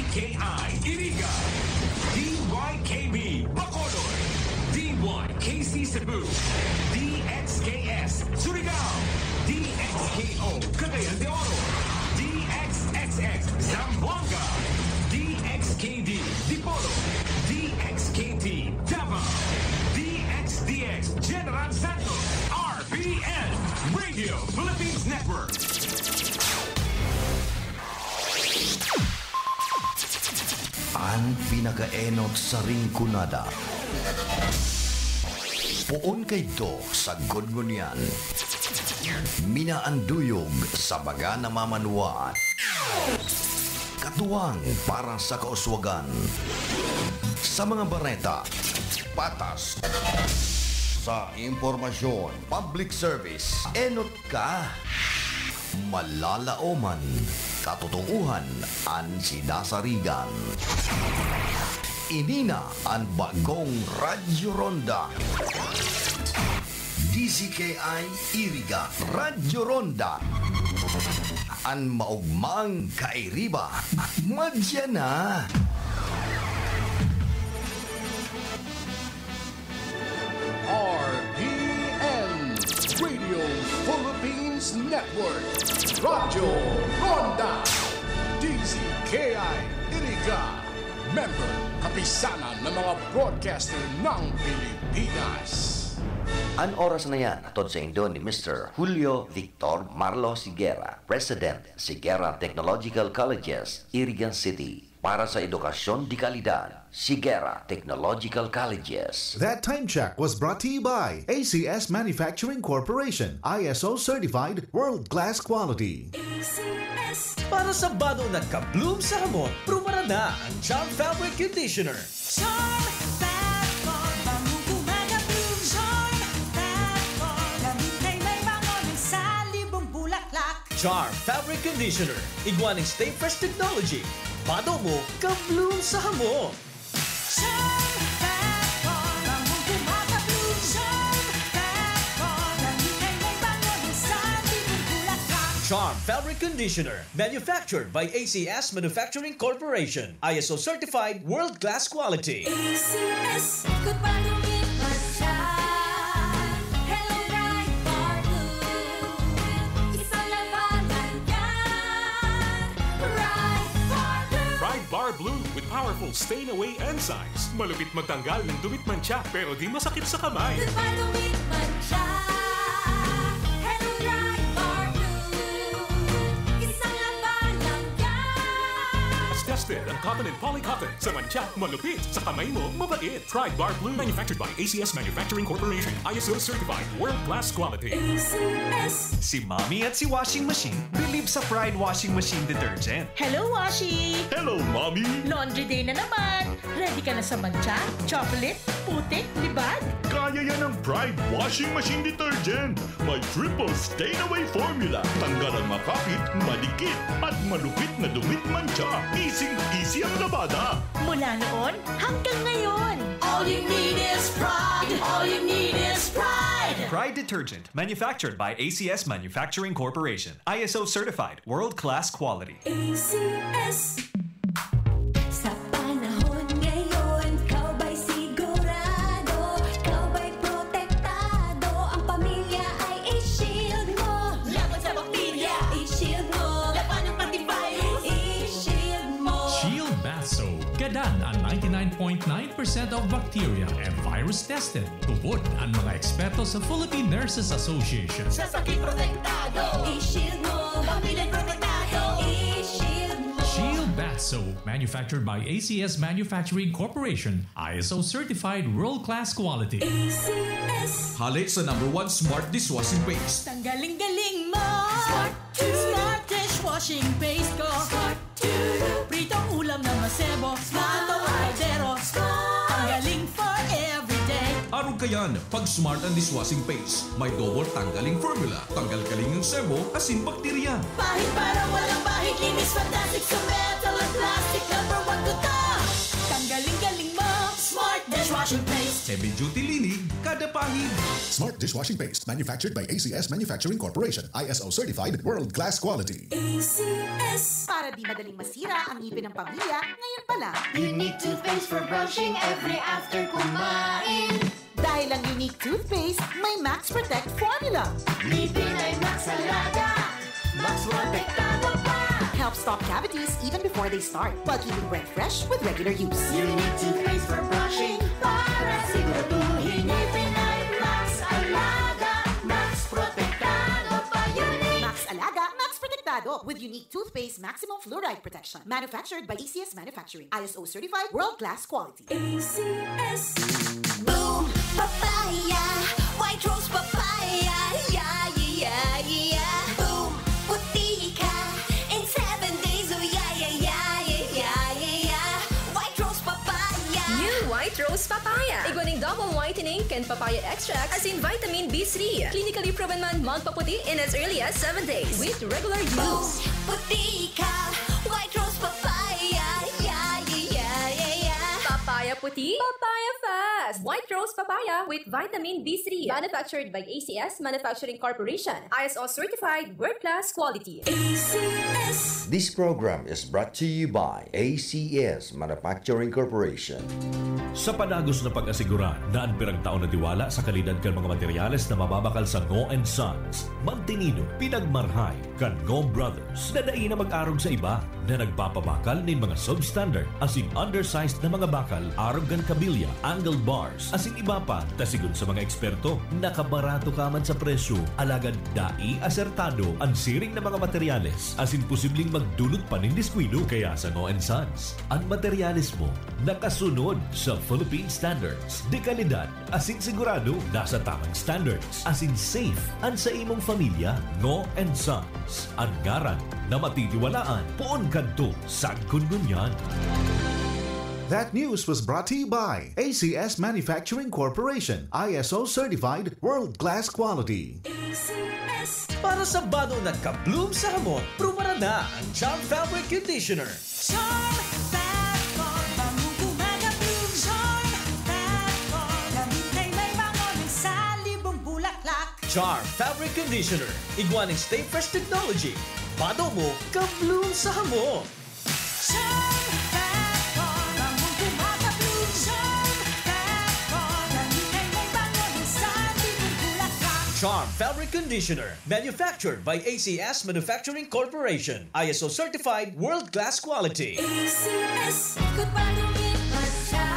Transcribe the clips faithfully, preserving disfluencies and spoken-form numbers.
K I Iriga, D Y K B Bacolod, D Y K C Cebu, D X K S Surigao, D X K O Cagayan de Oro, D X X X Zamboanga, D X K D Dipolog, D X K T Davao, D X D X General Santos, R P N, Radio Philippines Network. An pinakaenot sa Rinconada. Poon kaidto sagkod ngunyan. Minaanduyog sa baga na mamanuwaan. Katuwang para sa kauswagan. Sa mga bareta, patas. Sa impormasyon, public service, enot ka. Malalaoman, katotoohan an sinasarigan. Ini na an bagong Radyo Ronda. D Z K I Iriga, Radyo Ronda. An maugmang kairiba, madya na. R P N, Radio Philippines Network, Radyo Ronda, D Z K I Iriga, member, Kapisanan ng mga Broadcaster ng Pilipinas. An oras na yan, hatod saindo ni Mister Julio Victor Marlo Siguera, President, Siguera Technological Colleges, Irigan City. Para sa edukasyon de kalidad, Siguera Technological Colleges. That time check was brought to you by A C S Manufacturing Corporation, I S O certified, world-class quality. A C S. Para sa bado na ka-bloom sa hamot, prubaran na ang Charm Fabric Conditioner. Charm Fabric, bangong gumagabloom. Charm Fabric, damit ay may bango ng salibong bulaklak. Charm Fabric Conditioner, igwa ning Stay Fresh Technology. Bado mo, ka-bloom sa hamot. Charm Fabric, bangong gumagabloom. Charm Fabric, damit ay may bango ng salibong bulaklak. Charm Fabric Conditioner, manufactured by A C S Manufacturing Corporation. I S O certified, world-class quality. A C S, good pa lumipad siya. Hello, Pride Bar Blue. Isang labanan yan. Pride Bar Blue. Pride Bar Blue with powerful stain away enzymes. Malupit magtanggal ng dumi at mantsa, pero di masakit sa kamay. Good pa lumipad siya. Hello, Pride Bar Blue. Isang labanan yan. Mas tested ang cotton and polycotton. Sa mantsa, malupit. Sa kamay mo, mabait. Pride Bar Blue. Manufactured by A C S Manufacturing Corporation. I S O certified. World class quality. A C S. Si Mommy at si Washing Machine believe sa Pride Washing Machine Detergent. Hello, Washi! Hello, Mommy! Laundry day na naman! Ready ka na sa mantsa, chocolate, putik, libag? Kaya yan ng Pride Washing Machine Detergent. May triple stain away formula. Tanggal ang makapit, madikit, at malupit na dumi at mantsa. Easy-easy ang labada. Mula noon hanggang ngayon. All you need is Pride. All you need is Pride. Pride Detergent, manufactured by A C S Manufacturing Corporation. I S O certified, world-class quality. A C S. Sa panahon ngayon, ikaw ba'y sigurado? Ikaw ba'y protektado? Ang pamilya ay i-shield mo. Laban sa bakterya, i-shield mo. Laban ng antivirus, i-shield mo. Shield Bath Soap. Gadan ang ninety-nine point nine percent of bacteria and virus tested. Tubod ang mga eksperto sa Philippine Nurses Association. Sa sakit protektado, i-shield mo. Pamilya protektado, i-shield mo. Shield Bath Soap, manufactured by A C S Manufacturing Corporation, I S O certified world-class quality. A C S. Hale sa number one smart dishwashing paste. Tanggaling-galing mo. Smart. Smart dishwashing paste ko. Smart. Pritong ulam na masebo. Smart. Pritong kaldero. Smart. Tanggaling for everyday. Arog kayan, pag Smart ang dishwashing paste. May double tanggaling formula. Tanggal-galing ang sebo, asin bakterya. Pahid para walang bahid. Linis fantastic sa metal at plastic. Number one ko to. Tanggaling-galing mo. Smart dishwashing paste. Heavy duty linig, kada pahid. Smart dishwashing paste, manufactured by A C S Manufacturing Corporation, I S O certified, world class quality. A C S. Para di madaling masira ang ngipin ng pamilya, ngayon pa lang. Unique toothpaste for brushing every after kumain. Dahil ang Unique Toothpaste may Max Protect Formula. Ngipin ay Max Alaga. Max Protektado pa. Helps stop cavities even before they start, while keeping breath fresh with regular use. Unique toothpaste for brushing para siguraduhin ngipin ay Max Alaga. Max Protektado pa. Unique. Max Alaga, Max Protektado with Unique Toothpaste Maximum Fluoride Protection. Manufactured by A C S Manufacturing. I S O certified, world class quality. A C S. Boom! Papaya! White Rose Papaya! Yeah, yeah, yeah, yeah! Boom! Puti ka! In seven days, oh yeah, yeah, yeah, yeah, yeah, yeah, yeah! White Rose Papaya! New White Rose Papaya. Igwaning double whitening kan papaya extract asin vitamin B three. Clinically proven man magpaputi in as early as seven days with regular Boom! use. Puti ka! White Rose Papaya! Yeah, yeah, yeah, yeah, yeah! Papaya puti, papaya fast. White Rose Papaya with vitamin B three. Manufactured by A C S Manufacturing Corporation. I S O certified, world class quality. A C S. This program is brought to you by A C S Manufacturing Corporation. Sa padagos na pag-asigura na an pirang taon na tiwala sa kalidad kan mga materyales na mababakal sa Ngo and Sons, mantinido, pinagmarhay kan Ngo Brothers na dai na mag-arog sa iba na nagpapabakal nin mga substandard asin undersized na mga bakal arog kan kabilya, angle bars, asin iba pa, ta sigon sa mga eksperto, nakabarato ka man sa presyo, alagad dai asertado an siring na mga materyales asin posibleng magdulot pa nin diskuido. Kaya sa Ngo and Sons, an materyales mo nakasunod sa Philippine standards, dekalidad asin sigurado nasa tamang standards asin safe an sa imong pamilya. Ngo and Sons, an ngaran na matitiwalaan poon kadto sagkod ngunyan. That news was brought to you by A C S Manufacturing Corporation, I S O certified, world class quality. A C S. Para sa bado na ka-bloom sa hamot, prubaran na ang Charm Fabric Conditioner. Charm Fab for bangong umaga bloom. Charm Fab for damit ay may bango ng salibong bulaklak. Charm Fabric Conditioner, igwa ning Stay Fresh Technology. Bado mo, ka-bloom sa hamot. Charm Fab for bangong umaga bloom. Charm Fab for damit ay may bango ng salibong bulaklak. Charm Fabric Conditioner, manufactured by A C S Manufacturing Corporation. I S O certified, world-class quality. A C S, good pa dumit man siya.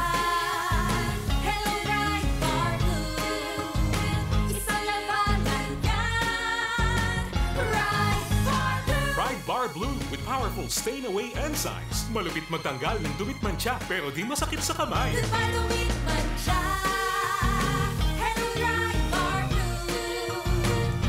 Hello, Bright Bar Blue. Isang labanan yan. Bright Bar Blue. Pride Bar Blue with powerful stain away enzymes. Malupit magtanggal ng dumit mantsa pero di masakit sa kamay. Good pa dumit man siya. Hello, Bright Bar Blue.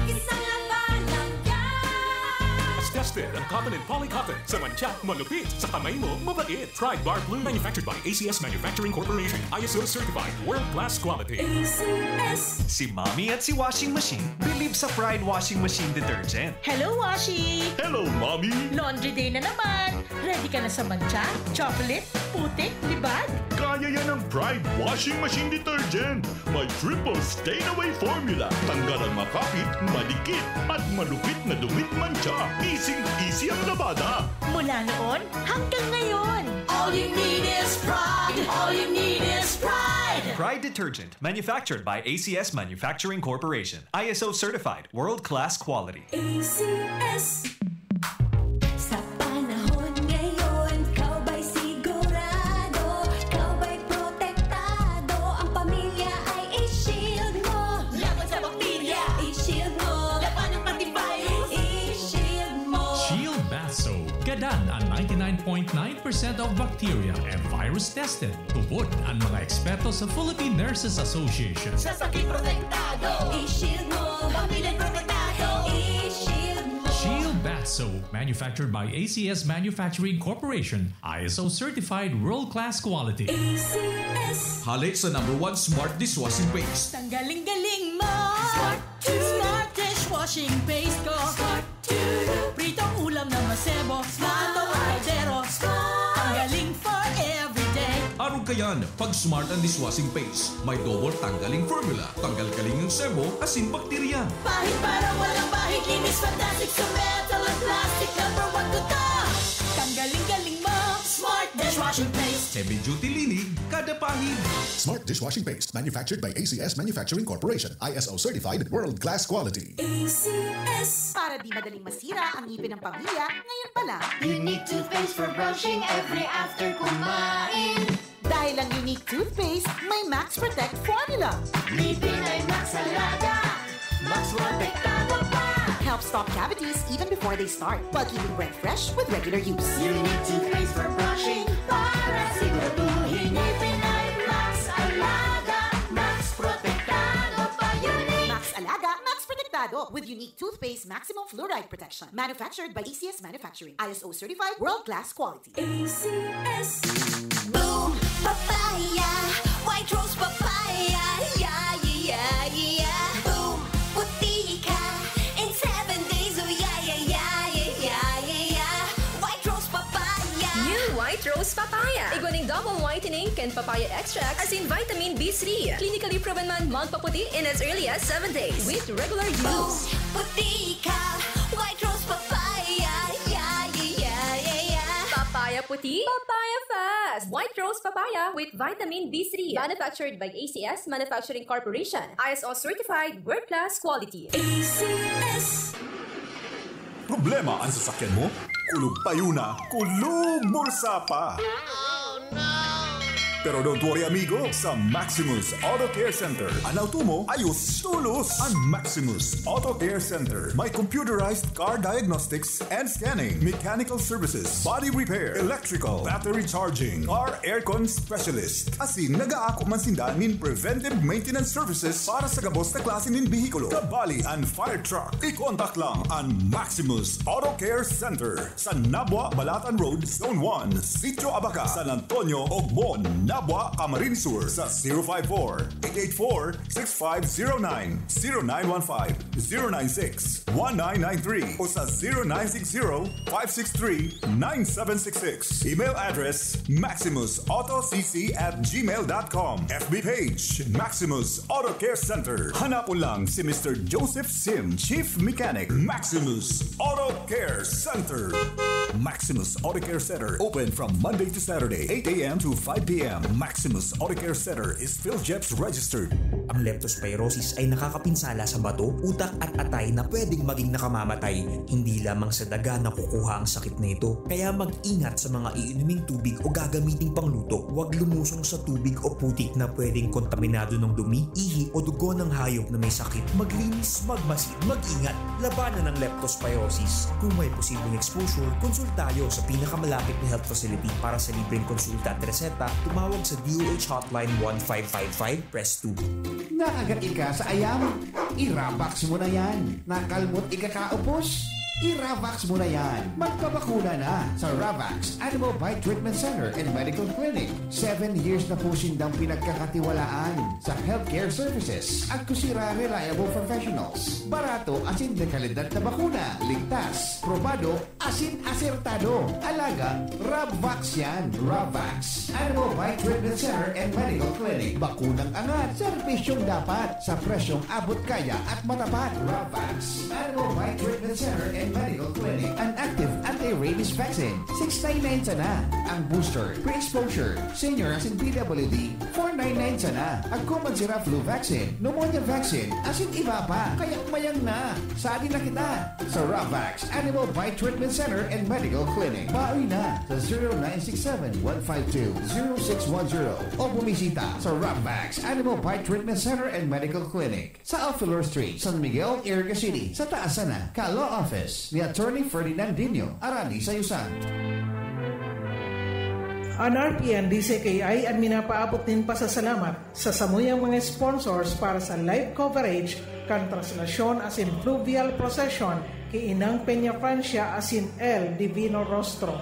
Isang labanan yan. Tested ang cotton and poly cotton. Sa mantsa, malupit. Sa kamay mo, mabait. Pride Bar Blue. Manufactured by A C S Manufacturing Corporation. I S O certified. World class quality. A C S. Si Mommy at si Washing Machine bilib sa Pride Washing Machine Detergent. Hello, Washi! Hello, Mommy! Laundry day na naman! Ready ka na sa mantsa, chocolate, putik, libag? Kaya yan ng Pride Washing Machine Detergent! May triple stain away formula. Tanggal ang makapit, madikit, at malupit na dumit mantsa. Easy-easy ang labada. Mula noon hanggang ngayon. All you need is pride. All you need is pride. Pride Detergent, manufactured by A C S Manufacturing Corporation. I S O certified, world-class quality. A C S. Sa panahon ngayon, ikaw ba'y sigurado? Ikaw ba'y protektado? Ang pamilya ay i-shield mo. Laban sa bakterya, i-shield mo. Laban ng antivirus, i-shield mo. Shield Bath Soap. Gadan ang ninety-nine point nine percent of bacteria and virus tested. Tubod ang mga eksperto sa Philippine Nurses Association. Sa sakit protektado, i-shield mo. Pamilya protektado, i-shield mo. Shield Bath Soap, manufactured by A C S Manufacturing Corporation, I S O certified world-class quality. A C S. Hale sa number one smart dishwashing paste. Ang galing-galing mo! Smart Smart dishwashing paste ko! Smart to. Pritong ulam na masebo, smart ang kaldero. Ang galing for everyday. Arog Kayan, pag Smart ang dishwashing paste, may double tanggaling formula. Tanggal kaling ang sebo, asin bakterya. Pahid para walang bahid, linis fantastic sa metal at plastic. Number one ko to. Tanggaling galing mo, Smart dishwashing paste. Heavy duty linig, kada pahid. Smart dishwashing paste, manufactured by A C S Manufacturing Corporation, I S O certified, world class quality. A C S. Para di madaling masira ang ngipin ng pamilya, ngayon pa lang. Unique toothpaste for brushing every after kumain. Dahil ang Unique Toothpaste, may Max Protect Formula. Ngipin ay Max Alaga, Max Protektado pa. Help stop cavities even before they start, while keeping breath fresh with regular use. Unique toothpaste for brushing para siguraduhin ngipin ay Max Alaga, Max Protektado pa. Unique. Max Alaga, Max Protektado with Unique Toothpaste Maximum Fluoride Protection. Manufactured by A C S Manufacturing. I S O certified, world-class quality. A C S. Boom! Papaya! White Rose Papaya! Yeah, yeah, yeah, yeah! Boom! Puti ka! In seven days, oh yeah, yeah, yeah, yeah, yeah, yeah, yeah! White Rose Papaya! New White Rose Papaya. Igwa nin double whitening kan papaya extract asin vitamin B three. Clinically proven man magpaputi in as early as seven days with regular Boom! use. Puti ka! White Rose Papaya! Yeah, yeah, yeah, yeah, yeah! Papaya puti, papaya fast. White Rose Papaya with vitamin B three. Manufactured by A C S Manufacturing Corporation. I S O certified, world class quality. A C S. Problema an sasakyan mo? Kulog payo na, kulog bulsa pa! Pero don't worry, amigo, sa Maximus Auto Care Center, an auto mo ayos tolos. An Maximus Auto Care Center may computerized car diagnostics and scanning, mechanical services, body repair, electrical, battery charging, car aircon specialist. Asin nagaako man sinda nin preventive maintenance services para sa gabos na klase nin behikulo, kabali an fire truck. I-contact lang an Maximus Auto Care Center sa Nabua, Balatan Road, Zone one, Sitio Abaca, San Antonio, Ogmon, Nabua, Camarines Sur sa zero five four, eight eight four, six five zero nine, zero nine one five, zero nine six, one nine nine three o sa zero nine six zero, five six three, nine seven six six. Email address, maximus auto c c at gmail dot com. F B page, Maximus Auto Care Center. Hanapon lang si Mister Joseph Sim, Chief Mechanic, Maximus Auto Care Center. Maximus Auto Care Center, open from Monday to Saturday, eight a.m. to five p.m. Maximus Auto Care Center is PhilGEPS registered. Ang leptospirosis ay nakakapinsala sa bato, utak at atay na pwedeng maging nakamamatay. Hindi lamang sa daga nakukuha ang sakit na ito. Kaya mag-ingat sa mga iinuming tubig o gagamiting pangluto. Huwag lumusong sa tubig o putik na pwedeng kontaminado ng dumi, ihi o dugo ng hayop na may sakit. Maglinis, magmasid, mag-ingat. Labanan ang leptospirosis. Kung may posibleng exposure, konsulta tayo sa pinakamalapit na health facility. Para sa libreng konsulta at reseta, tumawag sa D O H Hotline one five five five, press two. Nakagat ika sa ayam? I-Ravax mo na yan. Nakalmot ika kaupos? I-Ravax mo na yan. Magpabakuna na sa Ravax Animal Bite Treatment Center and Medical Clinic. Seven years na po sindang pinagkakatiwalaan sa healthcare services. Agkusira reliable professionals. Barato asin de kalidad na bakuna. Ligtas, probado, asin asertado. Alagang Rabvax yan. Rabvax. Animal Bite Treatment Center and Medical Clinic. Bakunang angat. Serbisyong dapat. Sa presyong abot kaya at matapat. Rabvax. Animal Bite Treatment Center and Medical Clinic. An active anti-rabies vaccine. Six nine nine sana. Ang booster, pre-exposure, senior asin P W D, four nine nine sana. Agko man sira flu vaccine, pneumonia vaccine, asin iba pa. Kaya mayang na. Sadi na kita. Sa Ravax Animal Bite Treatment Center and Medical Clinic. Bawi na sa zero nine six seven, one five two, zero six one zero o bumisita sa Ravax Animal Bite Treatment Center and Medical Clinic sa Alfelor Street, San Miguel, Iriga City, sa taas sana ka Law Office ni Attorney Ferdinand Dino, Arani sa Yusan. An R T N D C K I an minapaabot nin pasasalamat sa samuyang mga sponsors para sa live coverage kan traslasyon asin fluvial procession ki Inang Peña Francia asin El Divino Rostro.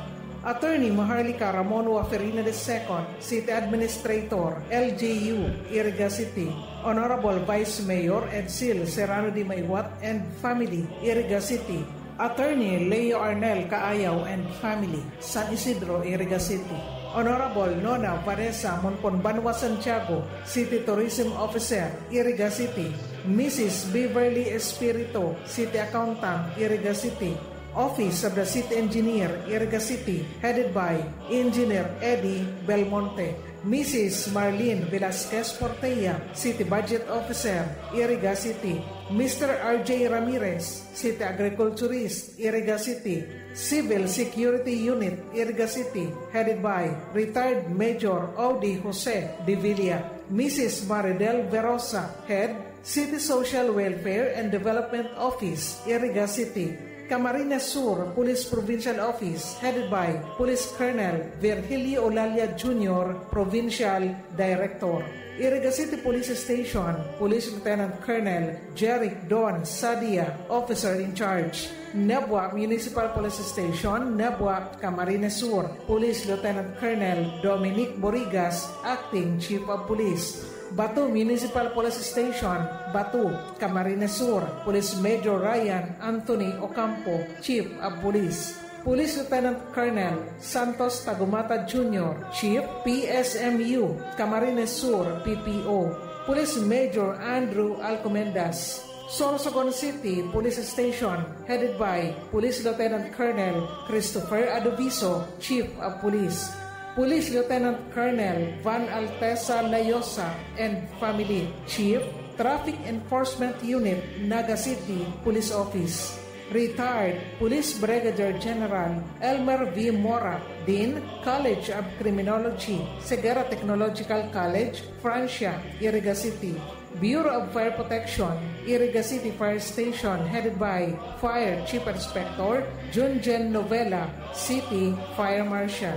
Attorney Maharlika Ramon Waferina the second, City Administrator, L G U, Iriga City. Honorable Vice Mayor Edsel Serrano de Maywat and family, Iriga City. Attorney Leo Arnel Kaayaw and family, San Isidro, Iriga City. Honorable Nona Vanessa Monpon Banwa Santiago, City Tourism Officer, Iriga City, Missus Beverly Espirito, City Accountant, Iriga City, Office of the City Engineer, Iriga City, headed by Engineer Eddie Belmonte, Missus Marlene Velasquez Portella, City Budget Officer, Iriga City, Mister R J Ramirez, City Agriculturist, Iriga City, Civil Security Unit, Iriga City, headed by Retired Major Audi Jose de Villa, Missus Maridel Verosa, Head, City Social Welfare and Development Office, Iriga City, Camarines Sur Police Provincial Office, headed by Police Colonel Virgilio Olalia Junior, Provincial Director. Iriga City Police Station, Police Lieutenant Colonel Jeric Don Sadia, Officer in Charge. Nabua Municipal Police Station, Nabua, Camarines Sur, Police Lieutenant Colonel Dominic Borigas, Acting Chief of Police. Batu Municipal Police Station, Batu, Camarines Sur, Police Major Ryan Anthony Ocampo, Chief of Police. Police Lieutenant Colonel Santos Tagumata Junior, Chief, P S M U, Camarines Sur, P P O. Police Major Andrew Alcomendas. Sorsogon City Police Station, headed by Police Lieutenant Colonel Christopher Adoviso, Chief of Police. Police Lieutenant Colonel Van Altesa Layosa and family, Chief, Traffic Enforcement Unit, Naga City Police Office. Retired Police Brigadier General Elmer V. Mora, Dean, College of Criminology, Ceguera Technological College, Francia, Iriga City. Bureau of Fire Protection, Iriga City Fire Station, headed by Fire Chief Inspector Junjen Novela, City Fire Marshal.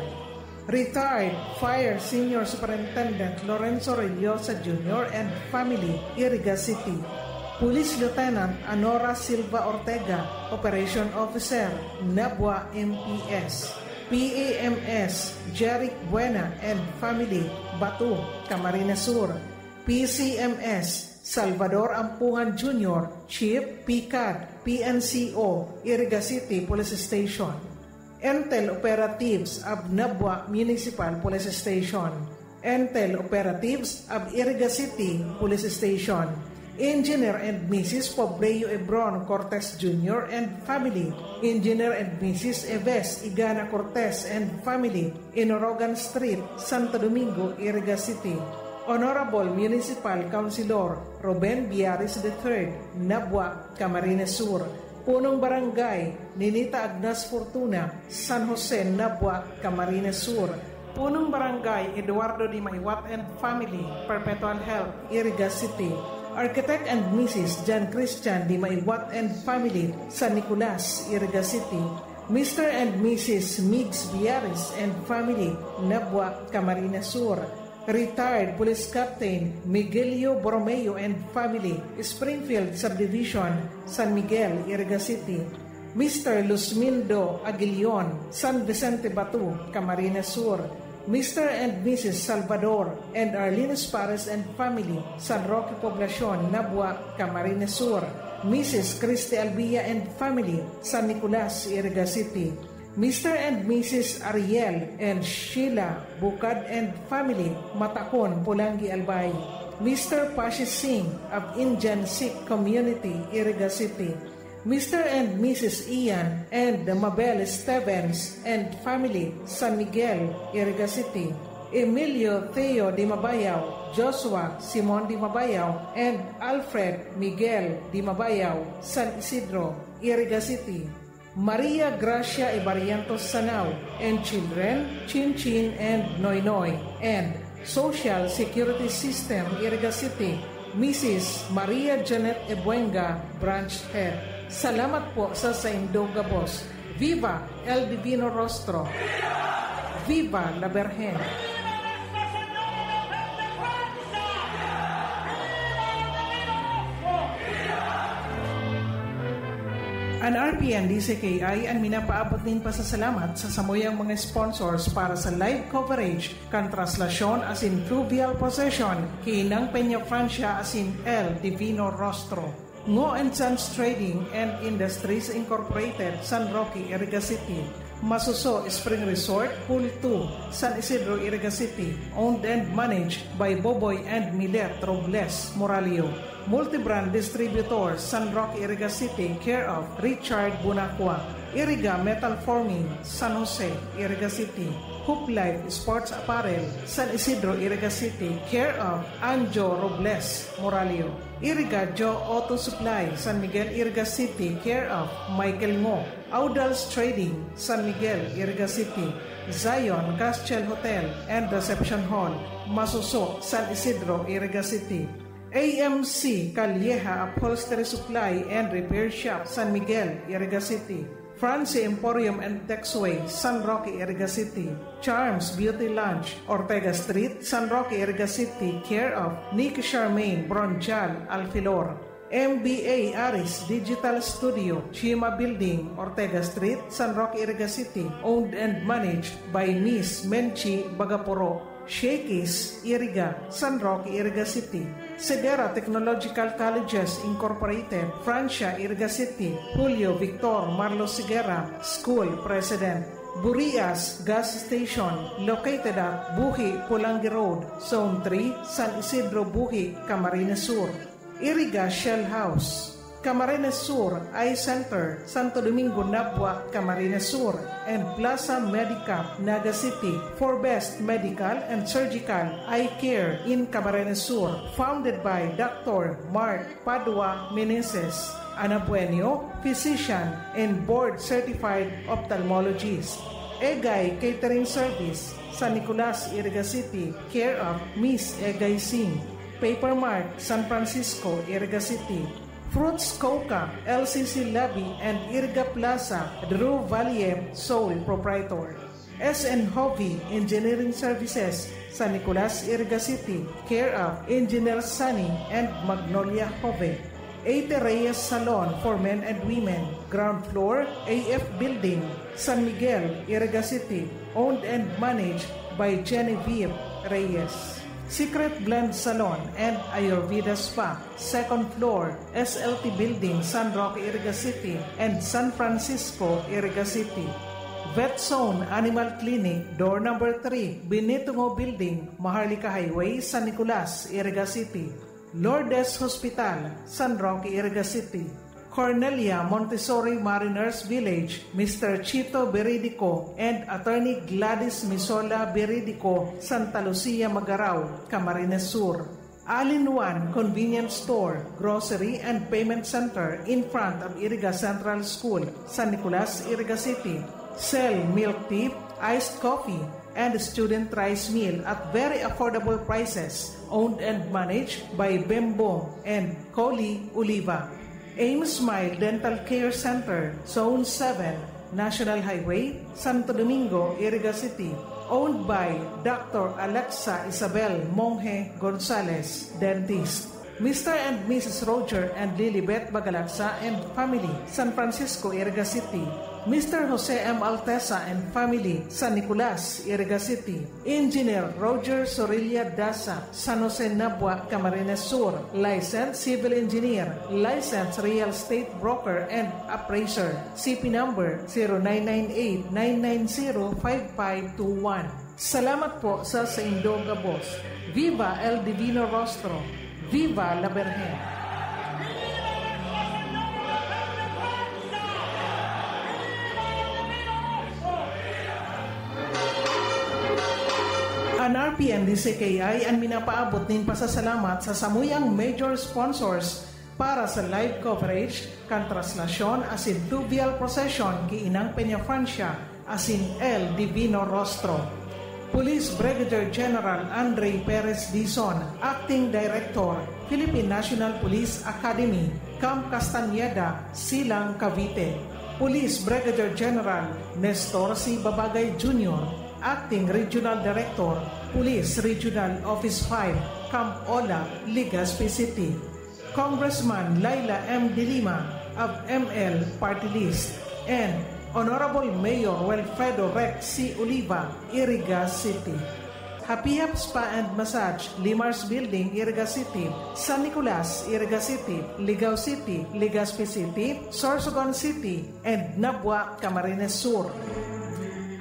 Retired Fire Senior Superintendent Lorenzo Rellosa Junior and family, Iriga City. Police Lieutenant Anora Silva Ortega, Operation Officer, Nabua M P S. P A M S Jeric Buena and family, Batu, Camarines Sur. P C M S Salvador Ampungan Junior, Chief, PCAD, P N C O, Iriga City Police Station. Intel Operatives of Nabua Municipal Police Station. Intel Operatives of Iriga City Police Station. Engineer and Missus Pobleo Ebron Cortez Junior and family. Engineer and Missus Eves Igana Cortez and family, Inorogan Street, Santo Domingo, Iriga City. Honorable Municipal Councilor Ruben Biares the third, Nabua, Camarines Sur. Punong Barangay, Ninita Agnas Fortuna, San Jose, Nabua, Camarines Sur. Punong Barangay, Eduardo Di Maiwat and family, Perpetual Health, Iriga City. Architect and Missus John Christian Di Maiwat and family, San Nicolas, Iriga City. Mister and Missus Migs Biares and family, Nabua, Camarines Sur. Retired Police Captain Miguelio Borromeo and family, Springfield Subdivision, San Miguel, Iriga City. Mister Luzmindo Aguilion, San Vicente Batu, Camarines Sur. Mister and Missus Salvador and Arlene Espares and family, San Roque Poblacion, Nabua, Camarines Sur. Missus Christy Albia and family, San Nicolas, Iriga City. Mister and Missus Ariel and Sheila Bukad and family, Matacon, Polangui, Albay. Mister Pashi Singh of Indian Sikh Community, Iriga City. Mister and Missus Ian and Mabel Stevens and family, San Miguel, Iriga City. Emilio Theo Di Mabayaw, Joshua Simon Di Mabayaw, and Alfred Miguel Di Mabayaw, San Isidro, Iriga City. Maria Gracia Ibarientos Sanao and children, Chin Chin and Noy Noy, and Social Security System, Iriga City, Missus Maria Janet Ebuenga, Branch Head. Salamat po sa saindong gabos. Viva El Divino Rostro! Viva la Virgen! An R P N D C K I an minapaabot nin pasasalamat sa samuyang mga sponsors para sa live coverage kan traslasyon asin fluvial procession ki Inang Peña Francia asin El Divino Rostro. Ngo and Sons Trading and Industries Incorporated, San Roque, Iriga City. Masuso Spring Resort, Pool two, San Isidro, Iriga City, owned and managed by Boboy and Milet Robles Moralio. Multibrand Distributor, San Roque, Iriga City, care of Richard Bunacua. Iriga Metal Forming, San Jose, Iriga City. Hoop Life Sports Apparel, San Isidro, Iriga City, care of Anjo Robles Moralio. Iriga Joe Auto Supply, San Miguel, Iriga City, care of Michael Ngo. Audals Trading, San Miguel, Iriga City. Zion Castiel Hotel and Reception Hall, Masuso, San Isidro, Iriga City. A M C Calleja Upholstery Supply and Repair Shop, San Miguel, Iriga City. Francie Emporium and Texway, San Roque, Iriga City. Charms Beauty Lounge, Ortega Street, San Roque, Iriga City, care of Nick Charmaine Bronjal Alfilor. M B A Aris Digital Studio, Chima Building, Ortega Street, San Roque, Iriga City, owned and managed by Miss Menchi Bagaporo. Shakey's, Iriga, San Roque, Iriga City. Segera Technological Colleges Incorporated, Francia, Iriga City, Julio Victor Marlos Segera, School President. Burias Gas Station, located at Buhi, Polangui Road, Zone three, San Isidro, Buhi, Camarines Sur. Iriga Shell House, Camarines Sur, Eye Center, Santo Domingo, Nabua, Camarines Sur, and Plaza Medicap, Naga City, for best medical and surgical eye care in Camarines Sur, founded by Doctor Mark Padua Meneses, an Abuenyo, physician and board certified ophthalmologist. Egay Catering Service, San Nicolas, Iriga City, care of Miss Egay Singh. Papermart, San Francisco, Iriga City. Fruits Coca, L C C Lobby and Iriga Plaza, Drew Valle, sole proprietor. S N Hovey Engineering Services, San Nicolas, Iriga City, care of Engineer Sunny and Magnolia Jove. Eighty Reyes Salon for men and women, ground floor, A F Building, San Miguel, Iriga City, owned and managed by Genevieve Reyes. Secret Blend Salon and Ayurveda Spa, second floor, S L T Building, San Roque, Iriga City, and San Francisco, Iriga City. Vet Zone Animal Clinic, door number three, Benito Ngo Building, Maharlika Highway, San Nicolas, Iriga City. Lourdes Hospital, San Roque, Iriga City. Cornelia Montessori Mariners Village, Mister Chito Beridico and Attorney Gladys Misola Beridico, Santa Lucia, Magarao, Camarines Sur. All-in-one Convenience Store, Grocery and Payment Center in front of Iriga Central School, San Nicolas, Iriga City. Sell milk tea, iced coffee, and student rice meal at very affordable prices. Owned and managed by Bembong and Coli Oliva. Aim Smile Dental Care Center, Zone seven, National Highway, Santo Domingo, Iriga City. Owned by Doctor Alexa Isabel Monje Gonzalez, Dentist. Mister and Missus Roger and Lilibet Bagalagsa and family, San Francisco, Iriga City. Mister Jose M. Altesa and family, San Nicolas, Iriga City. Engineer Roger Sorilla Daza, San Jose, Nabua, Camarines Sur, licensed civil engineer, licensed real estate broker and appraiser. C P number zero nine nine eight nine nine zero five five two one. Salamat po sa saindong gabos. Viva El Divino Rostro! Viva la Virgen! An R P N D C K I an minapaabot nin pasasalamat sa samuyang major sponsors para sa live coverage kan traslasyon asin fluvial procession ki Inang Peñafrancia asin El Divino Rostro. Police Brigadier General Andre Perez Dizon, Acting Director, Philippine National Police Academy, Camp Castañeda, Silang, Cavite. Police Brigadier General Nestor C. Babagay Junior, Acting Regional Director, Police Regional Office five, Camp Ola, Legazpi City. Congressman Laila M. De Lima of M L Party List, and Honorable Mayor Wilfredo Rex C. Oliva, Iriga City. Happy Hap Spa and Massage, Limar's Building, Iriga City, San Nicolas, Iriga City, Ligao City, Legazpi City, Sorsogon City, and Nabua, Camarines Sur.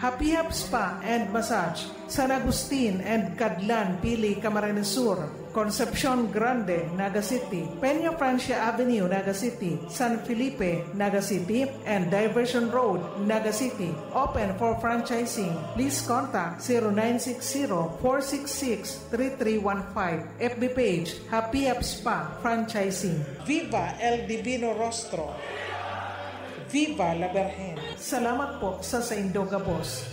Happy Hap Spa and Massage, San Agustin and Cadlan, Pili, Camarines Sur, Concepcion Grande, Naga City, Peña Francia Avenue, Naga City, San Felipe, Naga City, and Diversion Road, Naga City. Open for franchising. Please contact zero nine six zero, four six six, three three one five. F B page, Happy Hap Spa Franchising. Viva El Divino Rostro! Viva la Virgen! Salamat po sa saindo gabos.